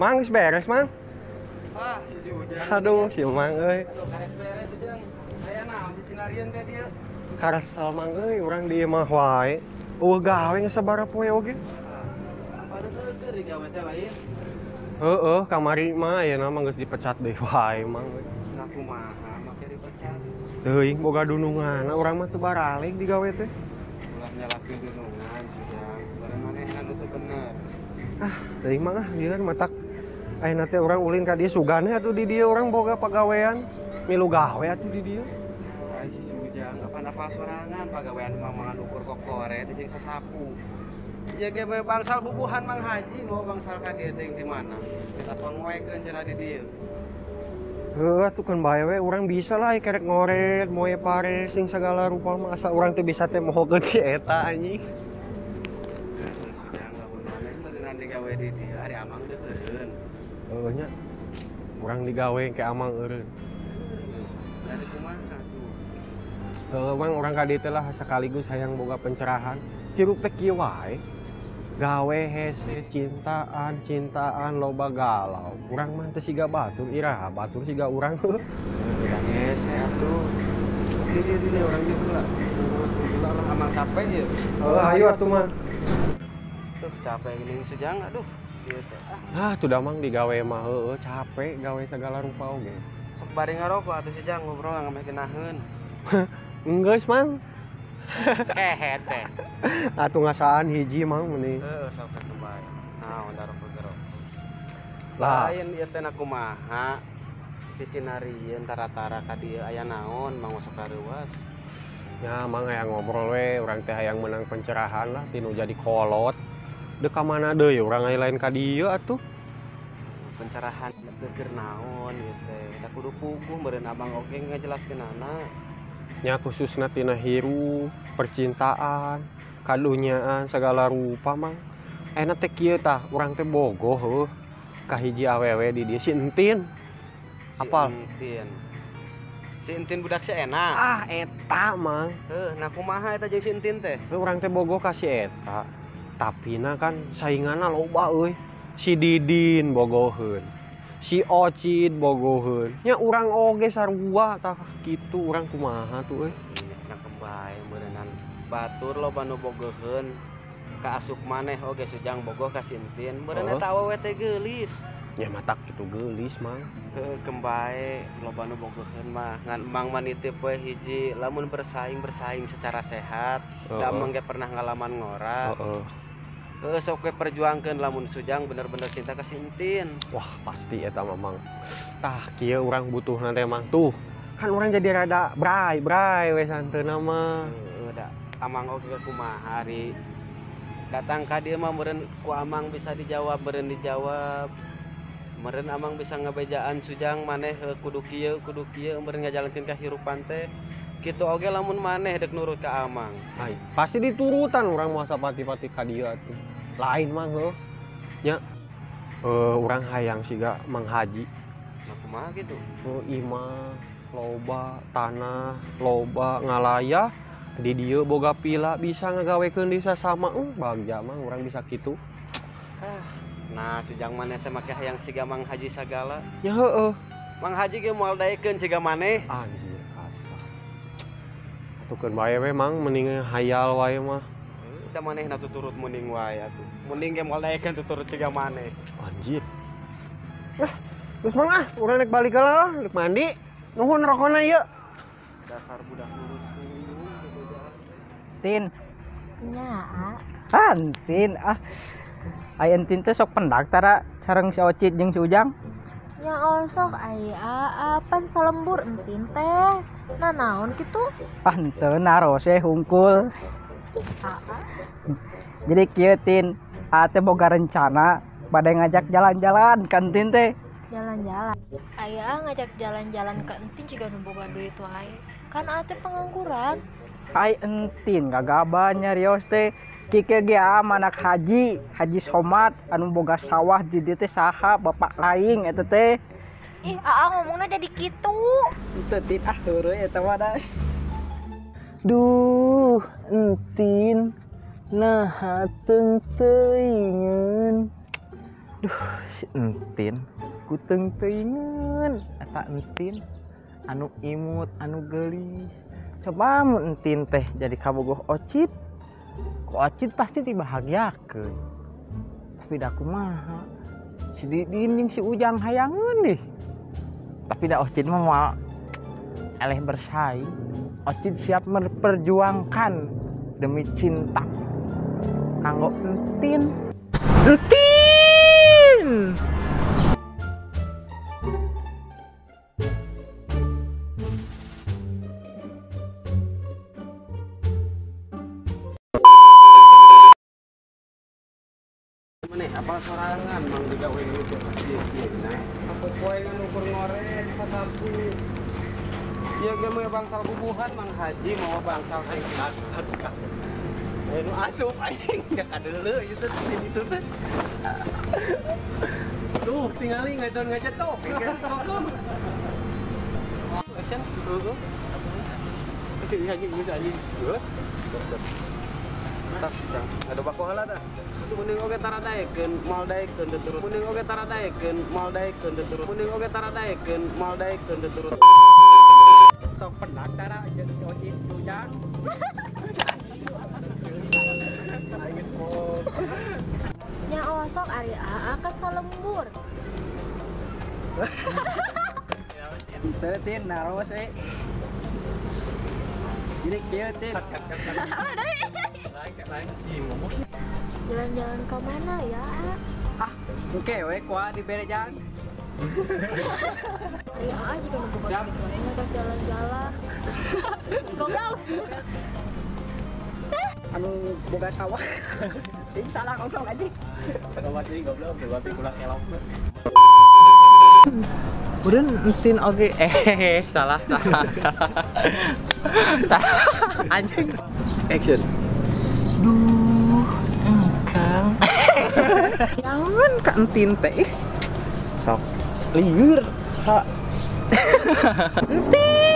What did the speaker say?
Mang, geus beres, Mang. Ah, si Ujang. Aduh, si Mang euy. Aduh, karek beres Ujang. Aya naon si sinarieun ka dieu? Karesel Mang euy, urang di imah wae. Eueuh gawe geus sabaraha poe oge. Aduh, teu digawe teh lain. Heeh, kamari mah ayeuna mah geus dipecat deui wae Mang euy. Nah, kumaha make dipecat? Teuing boga dunungan, urang mah teu baralik digawe teh. Ulah nyalahkeun dunungan, Ujang. Bareng manehna nu teu bener. Ah, teuing mah ah, geureun matak ayeuna teh urang ulin ka dieu sugane atuh di dieu urang boga pagawean. Milu gawe atuh di dieu. Ai si Ujang kapan apal sorangan pagawean mah mangan ukur kokore teh jeung sasapu. Ya ge bae bangsal bubuhan Mang Haji mau bangsal ka dieu teh di mana? Kita pangoekeun cenah di dieu. Heuh, atuh keun bae we urang bisa lah kerek ngoret, moe pare sing sagala rupa mah asa urang teh bisa teh mohokeun si eta anjing. Ujang lamun maneh meureunnan digawe di dieu ari Amang teu eureun. Heuh nya. Urang digawe ke Amang eureun. Dari kumaha tuh? Heuh, Mang, urang ka dieu teh lah sekaligus hayang boga pencerahan. Hirup teh kieu wae. Gawe hese cintaan, cintaan loba galau. Urang mah teu siga batur, iraha batur siga urang. Udah hese atuh. Di dieu di dieu urang dieu heula. Heula lah Amang capek ieu. Heuh, hayu atuh mah. Tuh capek geuning Sujang aduh. Ieu teh ah. Ah, tuh da Mang digawe mah heueuh capek gawe sagala rupa oge. Sok bari ngarokok atuh Sujang ngobrol ngameh geunaheun. Enggeus, Mang. Kehet teh. Atuh ngasaan hiji Mang meni. Heuh, sok atuh bae. Naon darok gerok. Lah, Lain ieu teh na kumaha? Si sinarieun tara-tara ka dieu aya naon mang sok kareuwas. nya Mang hayang ngobrol we, urang teh hayang menang pencerahan lah tinu jadi kolot. Dek ka mana deui urang aya lain ka dieu atuh. Pencerahan teh keur naon ieu teh. Da kudu puguh meureun Abang oge ngajelaskeunana. Nya khususna tina hirup, percintaan, kadunyaan segala rupa Mang. Ayeuna teh kieu tah, urang teh bogoh heuh ka hiji awewe di dieu si Entin. Si Apal? Entin. Si Entin budak si enak. Ah, eta Mang. Heuh, nah kumaha eta jeung si Entin teh? Heuh, urang teh bogoh ka si eta. Tapi na kan sainganna loba euy. Si Didin bogoheun. Si Ocid bogoheun. Nya urang oge sarua tah kitu urang kumaha tuh euy. Nah kembae meureunnan batur loba nu bogoheun ka asup maneh oge Sujang bogoh ka si Entin. Meureun Heeh. eta awewe teh geulis. Nya matak kitu geulis Mang. Heuh, kembae loba nu bogoheun mah ngan Mang mah nitip we hiji lamun bersaing bersaing secara sehat. Da Heeh. Mang ge pernah ngalaman ngora. Heeh. Heuh, sok we perjuangkeun lamun Sujang bener-bener cinta ka si Entin. Wah, pasti eta mah Mang. Tah kieu urang butuhna teh Mang. Tuh, kan urang jadi rada bray bray we santeuna mah. Heuh, da Amang oge kumaha ari datang ka dieu mah meureun ku Amang bisa dijawab meureun dijawab. Meureun Amang bisa ngabejaan Sujang maneh heuh kudu kieu meureun ngajalankeun kahirupan teh. Kitu oge lamun maneh dek nurut ka Amang. Ai, pasti diturutan urang mah sapati-pati ka dieu atuh. Lain Mang heuh. Nya urang hayang siga Mang Haji. Nah kumaha kitu? Heuh, imah loba, tanah loba, ngalaya di dieu boga pila bisa ngagawekeun di sasama. Bagja Mang urang bisa kitu. Ah, nah Sujang maneh teh make hayang siga Mang Haji sagala. Nya heueuh. Mang Haji ge moal daekeun siga maneh. Anjir kasar. Atuh keun bae we Mang mending hayal wae mah. Da manehna tuturut mending wae atuh. Mending ge moal daekeun tuturut siga maneh. Anjir. Ah, geus Mang ah, urang rek balik heula lah, rek mandi. Nuhun rokona ieu. Dasar budak lurus puyuh bebejaan. Tin, Nya, ah, Entin ah. Ai Entin teh sok pendak tara sareng si Ocit jeung si Ujang. Nya osok ai aa pan salembur Entin teh. Nah naon kitu? Ah henteu naros we hungkul. Ih, aa. Jadi kieu Tin, aa teh boga rencana bade ngajak jalan-jalan ka Entin teh. Jalan-jalan. Ai aa ngajak jalan-jalan ke Entin juga nu boga duit wae. Kan aa teh pengangguran. Ai Entin gagabah nyarios teh. Kieu ge aa mah anak haji, Haji Somad anu boga sawah di dieu teh saha bapak aing eta teh. Ih, aa ngomongna jadi kitu. Henteu Tin, ah heureuy eta mah da. Duh, Entin naha teung teuingeun. Duh, si Entin kuteung teuingeun eta Entin anu imut, anu geulis. Coba mun Entin teh jadi kabogoh Ocit, ku Ocit pasti dibahagiakeun. Tapi da kumaha? Si Didin jeung si Ujang hayangeun deh. Tapi da Ocit mah moal eleh bersaing. Ocit siap memperjuangkan demi cinta kanggo Entin. Entin! Maneh apal sorangan mang digawe gitu kieu nah. Popoe ngan ukur ngoret sasapu. Ieu ge mah bangsal bubuhan Mang Haji mawa bangsal hengkat. Nu asup anjing gak kadeuleu ieu teh di ditu teh. Tuh tingali ngadon ngajetok goblok. Action dulu. Si anjing geus anjing geus. Tak ada bako heula dah. Mending oge tara daekeun, moal daekeun teu turut. Mending oge tara daekeun, moal daekeun teu turut. Mending oge tara daekeun, moal daekeun teu turut. Sok penat cara jeung si Ocit si Ujang. Nya osok ari aa kan salembur. Teu Tin naros we. Jadi kieu Tin. Lain si ngomong sih. Jalan-jalan ke mana ya? Ah, oke we kuah dibere jalan. Ari aa juga nu boga duit wae ngajak jalan-jalan. Goblok. Anu boga sawah. Ini salah goblok anjing. Goblok deui goblok, berarti ulah kelok. Udah Entin oge salah salah. Anjing. Action. Duh, engkang. Jangan ka Entin teh. Sok lieur ha. Entin.